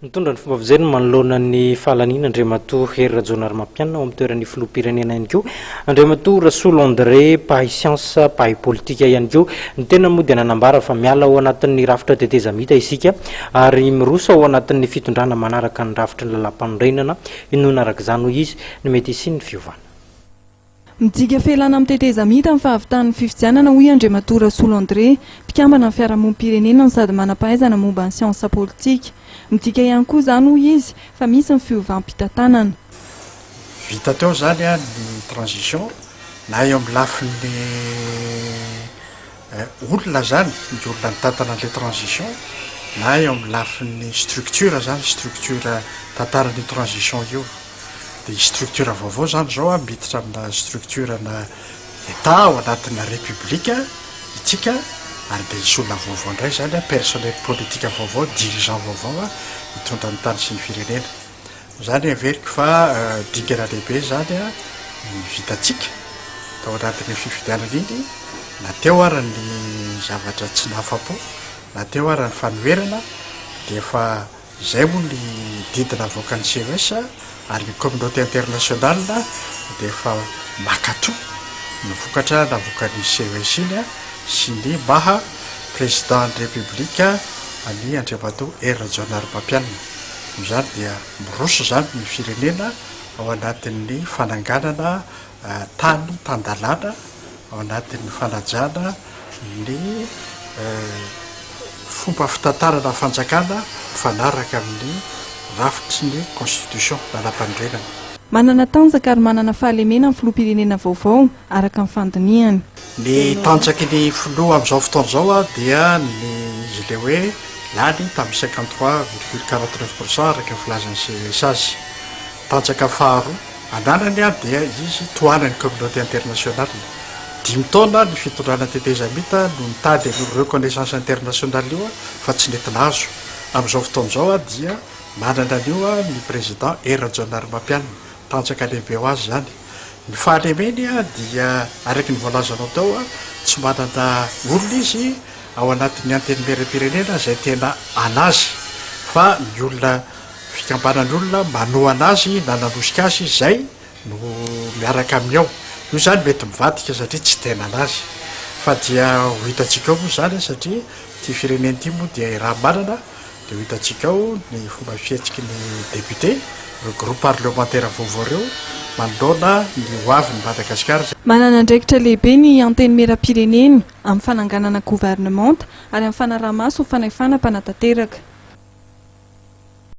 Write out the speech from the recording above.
Nitondra ny fomba fijeriny manoloana ny fahalaniana Andriamatoa Hery Rajaonarimampianina ao amin'ny toeran'ny filoham-pirenena ihany koa Andriamatoa Rasolo André, mpahay siansa, mpahay politika ihany koa. Ny tenany moa dia nanambara fa miala ao anatin'ny rafitra tetezamita isika ary miroso ao anatin'ny fitondrana manaraka ny rafitry ny lalàmpanorenana. Inoana araka izany, hoy izy, ny mety hisian'ny fiovana. Midika fialana amin'ny tetezamita ny fahavitan'ny fifidianana, hoy Andriamatoa Rasolo André, mpikambana ny fiarahamonim-pirenena no sady manam-pahaizana momba ny siansa politika. Midika ihany koa izany, hoy izy, fa misy ny fiovam-pitantanana. Vita teo izany ny transition na eo amin'ny lafiny olona izany, ny olona nitantana an'ilay transition, na eo amin'ny lafiny structure izany, structure tantaran'io transition io. Dia structure vaovao izany izao an, miditra amina structure ana Etat ao anatina République itsika ary dia hisy olona vaovao indray izany an, personnel politique vaovao, dirigeant vaovao an, hitondra ny tany sy ny firenena. Izany heveriko fa dingana lehibe izany an, ny vitantsika tao anatin'iny fifidianana iny, na teo ara ny zavatra tsy nahafapo, na teo ara ny fanoherana dia efa Izay moa ny didy navoakan'ny CES ary ny communauté internationale dia efa mankato ny vokatra navoakan'ny CES iny sy ny maha président ny République an'i Andriamatoa Hery Rajaonarimampianina. Noho izany dia miroso izany ny firenena ao anatin'ny fananganana tany tan-dalàna ao anatin'ny fanajana ny fomba fitantanana fanjakana mifanaraka amin'ny rafitry ny constitution, lalàmpanorenana. Manana tanjaka ary manana fahalemena ny filoham-pirenena vaovao, araka ny fandinihany. Ny tanjaky ny filoha amin'izao fotoana izao dia ny izy ilay hoe lany tamin'ny 53,49 pourcent araka ny filazan'ny CES azy. Tanjaka faharoa ananany dia izy tohanan'ny communauté internationale. Dimy taona ny fitondrana tetezamita no nitady an'io reconnaissance internationale io fa tsy nety nahazo. Amin'izao fotoana izao dia manana an'io ny président Hery Rajaonarimampianina. Tanjaka lehibe ho azy izany. Ny fahalemeny dia araka ny voalazanao teo, tsy manana olona izy ao anatin'ny antenimierampirenena izay tena an'azy fa ny olona Fikambanan'olona manohana azy na nanosika azy izay no miaraka aminy ao. Io izany mety mivadika satria tsy tena anazy. Fa dia ho hitantsika ao moa izany satria ity firenena ity moa dia iraha-manana dia ho hitantsika ao ny fomba fihetsiky ny député, ireo groupe parlementaire vaovao ireo manoloana ny ho avin'i Madagasikara. Manana andraikitra lehibe ny Antenimierampirenena amin'ny fananganana governemanta ary amin'ny fanaraha-maso ny fanefana mpanatanteraka.